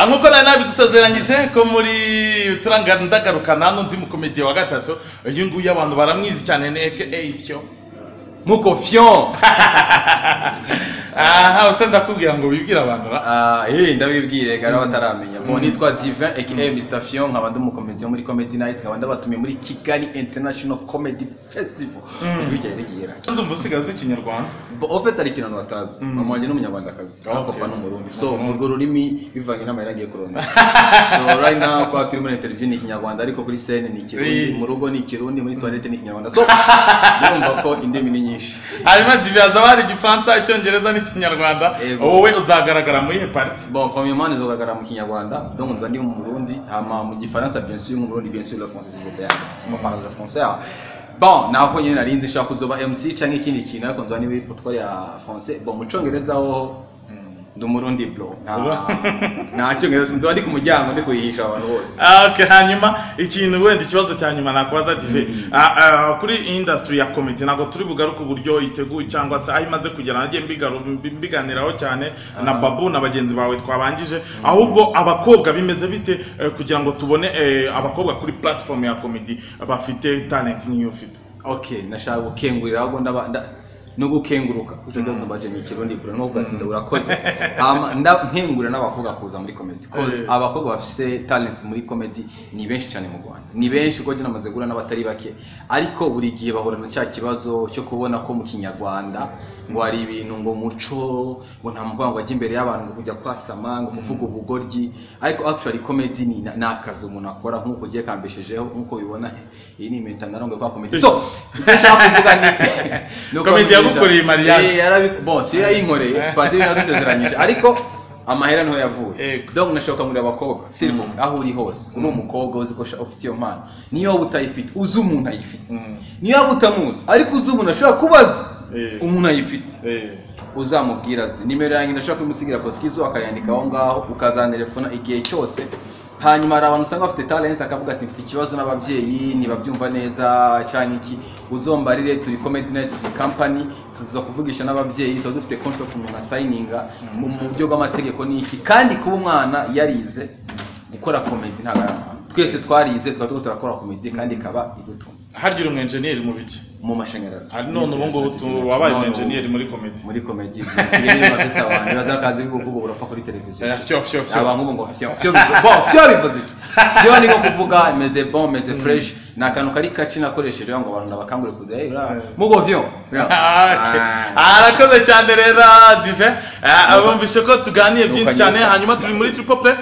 Nkuko nari nabigusezeranyije ko muri turangandagarukana n'undi mukomediye wa gatatu, uyu nguyu abantu baramwizi cyane, ni aka Fyo. Muko Fyon. Aha use ndakubwira ngo wibwire abantu ra. Ah, ndabibwire gara bataramenya. Bon, nitwa Divin aka Mr Fyon, nkaba ndi umukomedi wo muri Comedy Night, nkaba ndabatumiye muri Kigali International Comedy Festival. Ijwi ryawe rigera. Ndumva usigaye uzi Ikinyarwanda. Bon, en fait hari ikintu batazi. Mama wanjye ni umunyarwandakazi, papa ni Umurundi. So mvuga ururimi bivanye n'amahera agiye kurondera. So right now kwa turi muri interview ni Ikinyarwanda, ariko kuri scène ni Ikirundi, mu rugo ni Ikirundi, muri toilette ni Ikinyarwanda. So murumva ko indimi ni nyinshi. Hanyuma Divin hazaba hari Igifaransa, Icyongereza n'Ikinyarwanda. Yego. Wowe uzagaragara muri ihe partie? Bon, premièrement, nizogaragara mu Kinyarwanda, donc nza ndi mu Burundi, hama mu Gifaransa bien sûr, mu Burundi bien sûr, le français s'il vous plaît. On parle le français. Bon, naho nyine narinzi nshaka kuzoba MC canke ikindi kintu, ariko nzoba ni protocole ya français. Bon, mu Congereza ho ndi Umurundi bro. Nta Cyongereza, nzoba ndi ku muryango ndi kuyihisha abantu bose. Ah, okay, hanyuma ikintu wenda ikibazo cya nyuma nakubaza, Divin, kuri industry ya comedy ntabwo turi bugaruke uburyo iteguye cyangwa se aho imaze kugera, nagiye mbiganiraho cyane na Babu na bagenzi bawe twabanjije. Ahubwo abakobwa bimeze bite, kugira ngo tubone abakobwa kuri platform ya comedy bafite talent nk'iyo ufite? Okay, nashaka gukengurira ahubwo ndaba no gukenguruka. Ico kibazo mbaje ni Ikirundi bro, no kuvuga ati urakoze. Hama nkengurira n'abakobwa kuza muri comedy. 'Cause abakobwa bafise talent muri comedy ni benshi cyane mu Rwanda. Ni benshi kuko je namaze guhura n'abatari bake. Ariko buri gihe bahura na cya kibazo cyo kubona ko mu Kinyarwanda ngo hari ibintu ngo muco, ngo nta mukobwa ngo ajye imbere y'abantu, ngo kujya kwasama, ngo kuvuga ubugoryi. Ariko actually comedy ni akazi umuntu akora nk'uko ugiye kambeshejeho, nk'uko bibona iyi ni impeta narongo kwa comedy. So icyo nshaka kuvuga ni uko Comedy yagukoreye mariage. Bon, si yo yayinkoreye, padiri yadusezeranyije, ariko amahera niho yavuye. Donc nashaka ngurira abakobwa, s'il vous plaît, aho uri hose uri umukobwa uzi ko ufite iyo mpano, niyo waba utayifite uzi umuntu ayifite, niyo waba utamuzi ariko uzi umuntu ashobora kubaza umuntu ayifite, uzamubwira azi nimero yanjye, ndashobora kuyimusigira posikizo akayandika aho ngaho, ukazantelefona igihe cyose. Hanyuma hari abantu usanga bafite talent akavuga ati mfite ikibazo n'ababyeyi ntibabyumva neza cyane iki, uzombarire. Turi Comedy Night, turi company, tuza kuvugisha n'ababyeyi, tuba dufite contract umuntu asayininga mu buryo bw'amategeko n'iki. Kandi kuba umwana yarize gukora comedy ntabwo ari amahano. Twese twarize, tukaba turiko turakora comedy kandi ikaba idutunze. Harya uri umu engineer mu biki? Mu mashanyarazi. Hari none ubu ngubu wabaye umu None ubu engineer muri comedy. Muri comedy bisigaye bibasetsa abantu, bibaza akazi kuvuga urapfa kuri televiziyo. Fyo fyo fyo. Aba nk'ubu ngo fyo fyo bon, fyo bivuze iki? Fyo ni nko kuvuga meze bon, meze fresh. Ni akantu kari kaci nakoresheje ngo abantu ndabakangure kuza hey ura mugo fyo. Yeah. Okay. Ah. Arakoze cyane rero Divin. Bumvishe ko tuganiye byinshi cyane, hanyuma turi muri Triple Play.